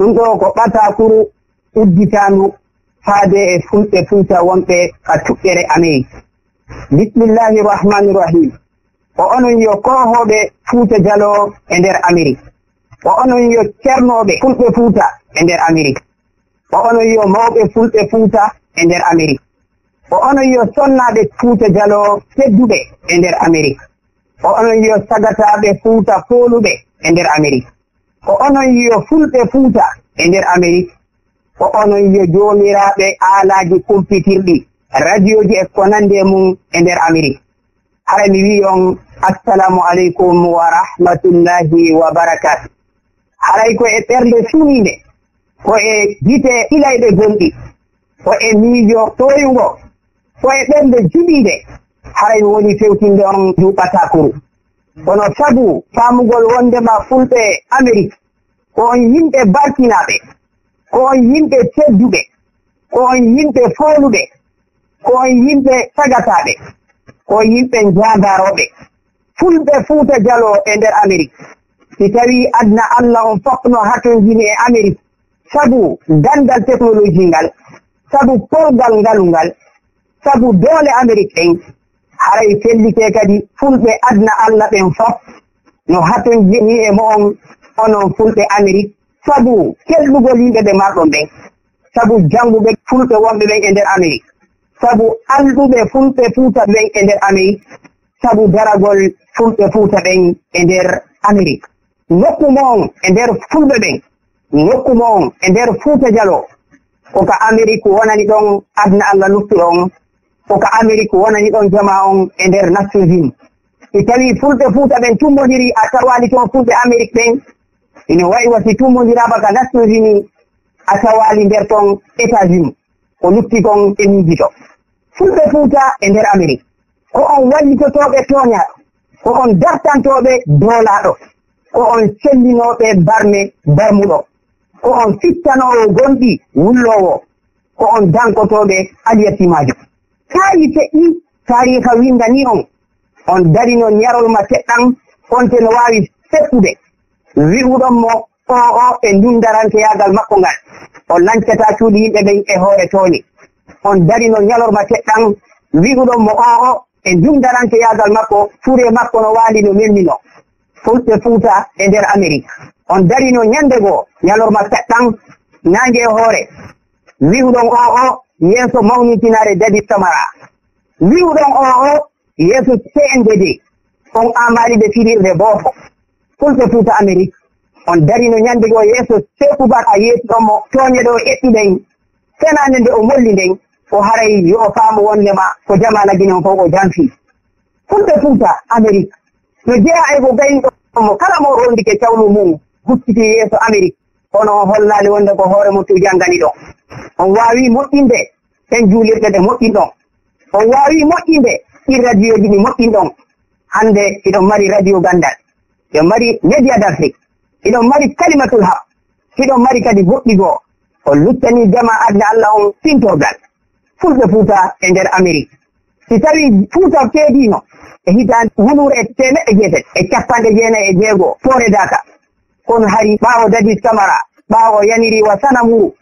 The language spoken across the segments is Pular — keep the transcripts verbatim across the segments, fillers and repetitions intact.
Ɗun ɗoo ko ɓataakuru udditaandu faade e fulɓe Fuuta wonɓe ka tuƴƴere Amerik. Bismillahi Rahmaani Rahim. Ko onon yo koohooɓe Fuuta Jaloo e nder Amerik. Ko onon yo cernooɓe fulɓe Fuuta e nder Amerik. Ko onon yo mawɓe fulɓe Fuuta e nder Amerik. Ko onon yo sonnaaɓe Fuuta Jaloo tedduɓe e nder Amerik. Ko onon yo sagataaɓe Fuuta fooluɓe e nder Amerik. Ko onon yo fulɓe Fuuta e nder Amerik. Ko onon yo joomiraaɓe aalaaji kumpitirɗi, radiyooji e ko nanndi e mun e nder Amerik. Haray mi wi'i on, Assalaamu aleykum wa rahmatullahi wa barakaatu. Haray ko e ɓernde suniinde, ko e gite ilayɗe gonɗi, ko e miijo tooyungo, ko e ɓernde jiɓiinde, haray mi woni fewtinde on nduu ɓataakuru. Kono sabu faamugol wonndema fulɓe Amerik ko on yimɓe barkinaaɓe, ko on yimɓe tedduɓe, ko on yimɓe fooluɓe, ko on yimɓe sagataaɓe, ko on yimɓe njaandaarooɓe. Fulɓe Fuuta Jaloo e nder Amerik, si tawii aduna Alla on fof no hatonjini e Amerik, sabu ganndal teknoloji ngal, sabu polgal ngalu ngal, sabu doole Amerik ɗen, haray fellitee kadi fulɓe aduna Alla ɓen fof no hatonjini e mo'on, onon fulɓe Amerik, sabu kelɗugol yimɓe ɓe marɗon ɓen, sabu jannguɓe fulɓe wonɓe ɓen e nder Amerik, sabu alɗuɓe fulɓe Fuuta ɓen e nder Amerik, sabu daragol fulɓe Fuuta ɓen e nder Amerik. Nokku mo'on e nder fulɓe ɓen, nokku mo'on e nder Fuuta Jaloo, ko ka Amerik wonani ɗon aduna Alla luttuɗo on, ko ka Amerik wonani ɗon jamaa on e nder Nations Unies. Si tawii fulɓe Fuuta ɓen tummbondirii a tawaali ton fulɓe Amerik ɓen, ino wa'i wa si tummbondiraama ka Nations Unies a tawaali nder ton États-Unis. Ko lutti kon e miijito. Fulɓe Fuuta e nder Amerik, ko on wallitotooɓe tooñaaɗo, ko on dartantooɓe doolaaɗo, ko on sellinooɓe barme barmuɗo, ko on fittanoowo gonɗi wulloowo, ko on dankotooɓe aliyasimaajo. Kaa yi feƴƴi taariika winndanii on, on darino ñarol ma teɗɗan, konte no waawi fekkude, wi'uɗon mo, o'o e ndun daranteyaagal makko ngal, o lancataa cuuɗi yimɓe ɓen e hoore tooñe. On darino ñalorma teɗɗan, wi'uɗon mo o'o e ndun daranteyaagal makko, furee makko no waali no memminoo. Fulɓe Fuuta e nder Amerik, on darino ñannde goo ñalorma teɗɗan, naange e hoore, wi'uɗon o'o yeeso mawnintinare Dadis Kamara, wi'uɗon o'o yeeso C N D D, on aamaali ɓe firirde boofo. Fulɓe Fuuta Amerik, on darino ñannde goo yeeso Seeku Baka, yeetuɗon mo tooñe ɗe o eɓɓi ɗen, fenaande nde o molli nden, ko haray yo o faamu wonndema ko jamaa Lagine on fow o janfii. Fulɓe Fuuta Amerik, no jeyaa e ko gaynuɗon mo kala mo rondike cawlu mun, hucciti yeeso Amerik, kono on hollaali wonnde ko hoore mon tun janngani ɗon. On waawii moƴƴinde ɗen juulirɗe ɗe moƴƴinɗon. On waawii moƴƴinde ɗin radiyooji ɗi moƴƴinɗon. Hannde hiɗon mari Radio Ganndal, hiɗon mari Média d'Afrique, hiɗon mari Kalimatul Haq, hiɗon mari kadi goɗɗi goo. On luttanii jamaa aduna Alla on fintorgal. Fulɓe Fuuta e nder Amerik, si tawii Fuuta feediino e hitaande wuluure e teemeɗɗe jeetati e cappanɗe jeenayi e jeego Foore Daaka, kono hari ɓaawo Dadis Kamara, ɓaawo o yanirii wa Sanamuru,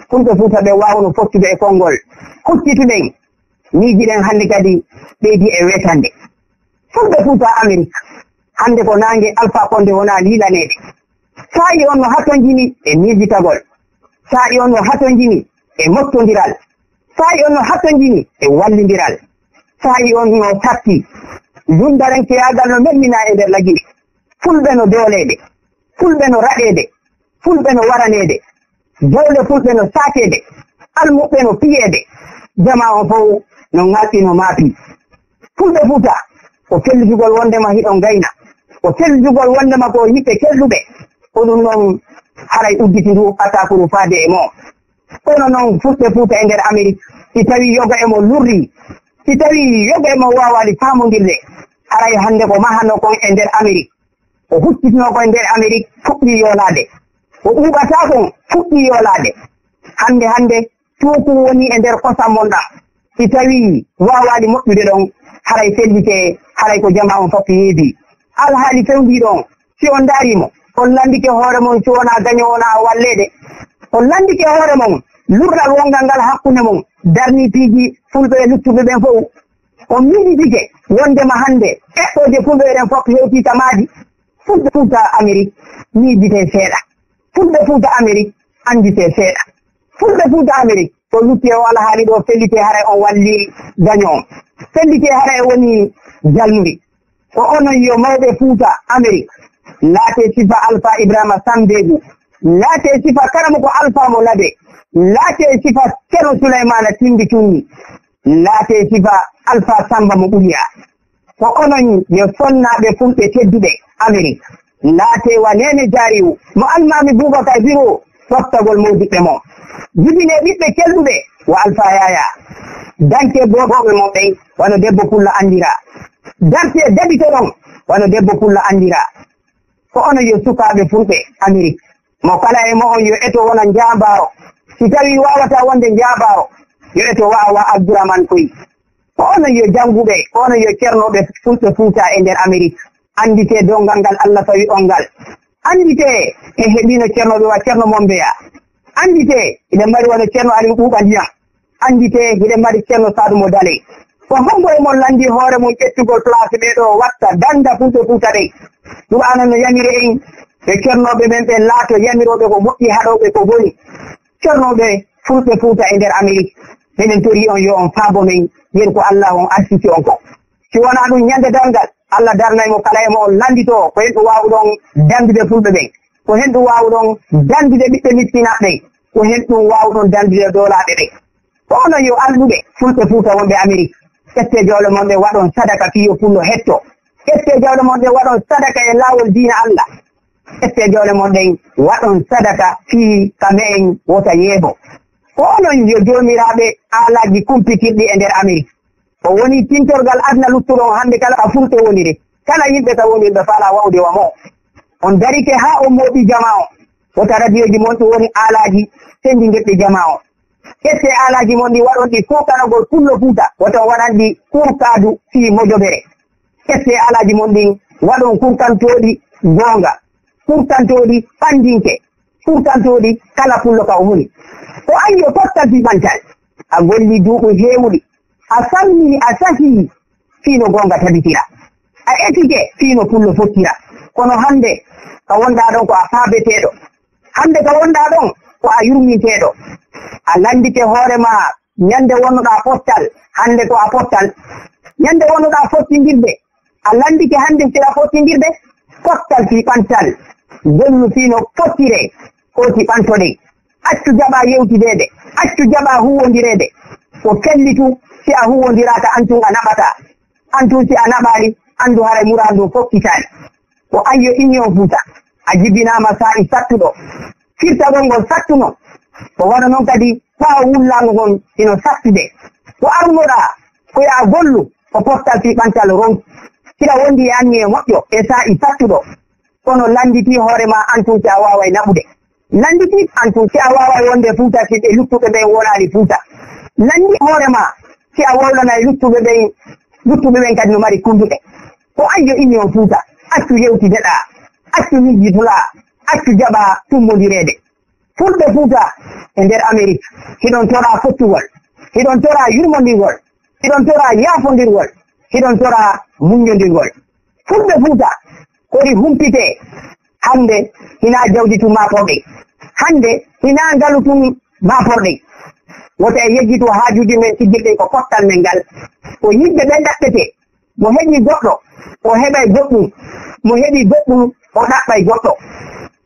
Fulɓe Fuuta ɓen waawuno fottude e konngol, huccitu ɗen, miiji ɗen hannde kadi ɓeydii e weetande. Fulɓe Fuuta Amerik, hannde ko naange Alfaa Konde wonaa liilaneede. Saa'i on no hatonjini e miijitagol. Saa'i on no hatonjini e mottondiral. Saa'i on no hatonjini e wallindiral. Saa'i on no satti. Lunndarankeyaagal no memminaa e nder Lagine. Fulɓe no dooleede. Fulɓe no raɗeede. Fulɓe no waraneede. Jawle fulɓe no saateede. Almuɓɓe no piyeede. Jamaa on fow no ŋalɗi no maapi. Fulɓe Fuuta, ko fellitugol wonndema hiɗon gayna. Ko fellitugol wonndema ko yiɓɓe kelɗuɓe. Ko ɗun ɗon haray udditi nduu ɓataakuru faade e mon. Kono non fulɓe Fuuta e nder Amerik, si tawii yoga e mon lurrii, si tawii yoga e mon waawaali faamondirde, haray hannde ko mahanoo kon e nder Amerik, ko huccitinoo kon e nder Amerik fuɗɗii yoolaade. Ko ɓuuɓataa kon fuɗɗii yoolaade. Hannde hannde, tuuku woni e nder kosam mon ɗam. Si tawii waawaali moƴƴude ɗon, haray fellitee, haray ko jamaa on fof yeebii. Alhaali fewndiiɗo on, si on ndaarii mo, on lanndike hoore mon si wonaa gaño wonaa walleede, On lanndike hoore mon lurral wonngal ngal hakkunde mon, darnii piiji Fulɓe e luttuɓe ɓen fow. On miijitike wonndema hannde eɓɓooje Fulɓe ɗen fof hewtii ka maadi. Fulɓe Fuuta Amerik miijitee seeɗa. Fulɓe Fuuta Amerik annditee seeɗa. Fulɓe Fuuta Amerik, ko lutti e o alhaali ɗoo, fellitee haray on wallii gaño on. Fellitee haray on wonii jalnuri. Ko onon yo mawɓe Fuuta Amerik, laatee sifa Alfaa Ibraahiima Sambeegu, laatee sifa karamoko Alfaa mo Lade, laatee sifa Ceerno Suleymaana Timbi Tunni, laatee sifa Alfaa Sammba mo Ɓuliyaa. Ko onon yo sonnaaɓe Fulɓe tedduɓe Amerik, laatee wa Neene Jaariw mo Almaami Buubakar Biro, tottagol moodiɓɓe mo. Jibinee ɓiɓɓe kelɗuɓe wa Alfaa Yaayaa. Dankee boobooɓe mon ɓen wano Debbo Pullo anndiraa. Dartee dabitoɗon wano Debbo Pullo anndiraa. Ko onon yo sukaaɓe Fulɓe Amerik. Mo kala e mo'on yo eto wona njaambaaro. Si tawii waawataa wonde njaambaaro, yo eto wa'a wa Abduraman Koy. Ko onon yo jannguɓe, ko onon yo ceernooɓe Fulɓe Fuuta e nder Amerik. Annditee donngal ngal Alla fawi on ngal. Annditee en heɓiino ceernooɓe wa Ceerno Mombeya. Annditee hiɗen mari wano Ceerno Aliw Ɓuuɓa Ndiyam. Annditee hiɗen mari Ceerno Saadu Mo Daley. Ko hombo e mon lanndii hoore mum ƴettugol place ɓee ɗoo watta dannda Fulɓe Fuuta ɓen? Qur'aana no yamiri en, ɓe ceernooɓe men ɓen laato yamirooɓe ko moƴƴi, haɗooɓe ko boni. Ceernooɓe Fulɓe Fuuta e nder Amerik, meɗen torii on yo on faabo men, yeru ko Alla on arsiki on kon. Si wonaa ɗun, ɲande darngal, Alla darnay mo kala e mo'on lannditoo ko honɗun waawuɗon danndude Fulɓe ɓen, ko honɗun waawuɗon danndude ɓiɓɓe miskinaaɓe ɓen, ko honɗun waawuɗon danndude doolaaɓe ɓen. Ko onon yo alɗuɓe Fulɓe Fuuta wonɓe Amerik, ƴettee jawle mon ɗen waɗon sadaka fii yo Pullo hetto. Ƴettee jawle mon ɗen waɗon sadaka e laawol diina Alla. Ƴettee jawle mon ɗen waɗon sadaka fii ka me'en wota yeebo. Ko onon yo joomiraaɓe aalaaji kumpitirɗi e nder Amerik. O woni tintorgal aduna luttuɗon hannde kala ka Fulɓe woniri. Kala yimɓe ka woniri ɓe faalaa wa'ude wa mo. On darike haa on mooɓi jamaa on. Wota radiyooji mon ɗin woni aalaaji senndindirɗi jamaa on. Ƴettee aalaaji mon ɗin waɗon ɗi kurkanagol Pullo Fuuta. Wota on waɗan ɗi kurkaadu fii mojobere. Ƴettee aalaaji mon ɗin waɗon kurkantooɗi goonga. Kurkantooɗi fanndinke. Kurkantooɗi kala Pullo ka o woni. Ko an yo pottal fii ɓantal. A golli duuɓi heewuɗi. A sammini, a sahii fii no goonga tabitira. A etike fii no Pullo fottira. Kono hannde ka wonɗaa ɗon ko a faabeteeɗo. Hannde ka wonɗaa ɗon ko a yurminteeɗo. A lanndike hoore maa ɲande wonnoɗaa pottal, hannde ko a pottal. Ɲande wonnoɗaa fottindirde, a lanndike hannde si a fottindirde. Pottal fii ɓantal, gollu fii no fottiree, foti ɓantoɗen. Accu jaɓaa yewtideede, accu jaɓaa huuwondireede. Ko fellitu si a huuwondiraaka, an tun a naɓataa. An tun si a naɓaali, anndu haray muraadu ndun fokkitaali. Ko an yo Union Fuuta, a jibinaama saa'i sattuɗo. Firtagol ngol sattuno, ko wano non kadi ɓaawo wullaango ngon hino sattude. Ko arnoɗaa, ko yo a gollu, ko pottal fii ɓantal ronki. Hiɗa wondi e anniya moƴƴo e saa'i sattuɗo. Kono lannditii hoore maa an tun si a waaway naɓude. Lannditii an tun si a waaway wonde Fuuta si ɓe luttuɓe ɓen wonaali Fuuta. Lanndii hoore maa si a wowlanay luttuɓe ɓen, luttuɓe ɓen kadi no mari kunnduɗe. Ko an yo Union Fuuta, accu yewtideɗaa, accu miijitulaa, accu jaɓaa tummondireede. Fulɓe Fuuta e nder Amerik, hiɗon toraa fottugol, hiɗon toraa yurmondirgol, hiɗon toraa yaafondirgol, hiɗon toraa muɲɲondirgol. Fulɓe Fuuta, kori humpitee. Hannde hinaa jawdi tun maaporɗen. Hannde hinaa ngalu tun maaporɗen. Wota en yejjitu haajuuji men, siggirɗen ko pottal men ngal. Ko yimɓe ɓen ɗaɓɓetee. Mo heɓii goɗɗo, o heɓay goɗɗun. Mo heɓii goɗɗun, o ɗaɓɓay goɗɗo.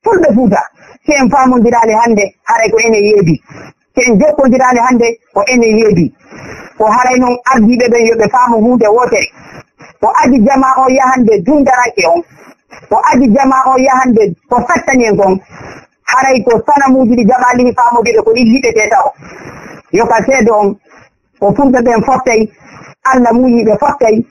Fulɓe Fuuta, si en faamondiraali hannde, haray ko enen yeebii. Si en jokkondiraali hannde, ko enen yeebii. Ko haray non ardiiɓe ɓen yo ɓe faamu huunde wootere. Ko adii jamaa on yahande dundaranke on. Ko adii jamaa on yahande ko sattani en kon. Haray ko sanamuuji ɗi jaɓaali ɗi faamondirde, ko ɗin liɓetee taho. Yo ka seedo on, ko fulɓe ɓen fottay, Alla muuyii ɓe fottay,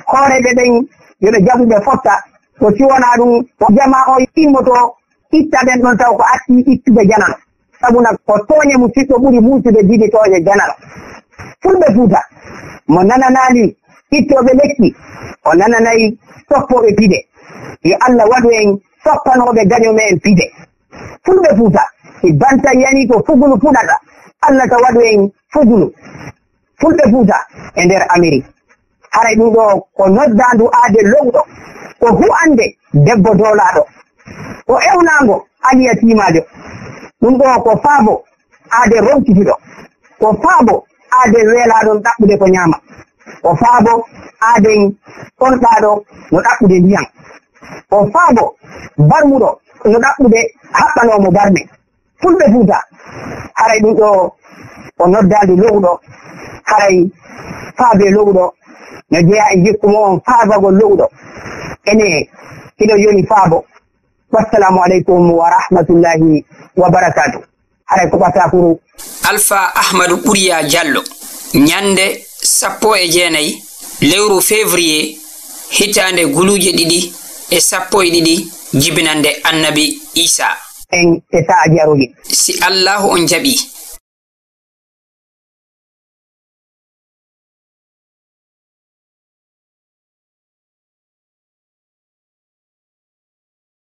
hooreeɓe ɓen yo ɓe jaɓu ɓe fotta, ko si wonaa ɗun, ko jamaa on immotoo, itta ɓen ɗon taw ko atti ittude janano. Sabuna ko tooɲe musiɗɗo ɓuri muusude jibi tooɲe janano. Fulɓe Fuuta, mo nananaali ittooɓe lekki, o nananay soppooɓe pide. Yo Alla waɗu en soppanooɓe gaɲo me'en pide. Fulɓe Fuuta, Banta yani ko fugulu fuɗata, Alla ka waɗu en fugulu. Fulɓe Fuuta e nder Amerik. Haray ɗum ɗoo ko noddaandu aade lowɗo, ko hu'ande debbo doolaaɗo, ko ewnaango aliyatiimaajo. Ɗum ɗoo ko faabo aade ronkitiiɗo, ko faabo aade weelaaɗo ɗaɓɓude ko ñaama, ko faabo aaden konɗaaɗo no ɗaɓɓude ndiyan, ko faabo barmuɗo no ɗaɓɓude haɓɓanoo mo barme. Fulɓe Fuuta, haray ɗum ɗoo o noddaali lowɗo, haray faabee lowɗo no jeyaa e jikku mo on faabagol lowɗo. Ene hiɗo yoni faabo. Wassalaamu aleykum wa rahmatullahi wa barakaatu. Haray ko ɓataa furu. Alfa Ahmadu Ɓuriya Jallo, ñannde sappo e jeenayi lewru février, hitaande guluuje ɗiɗi e sappo e ɗiɗi jibinannde Annabi Iisaa. En e sa'aaji aruɗi. Si Allaahu on jaɓii,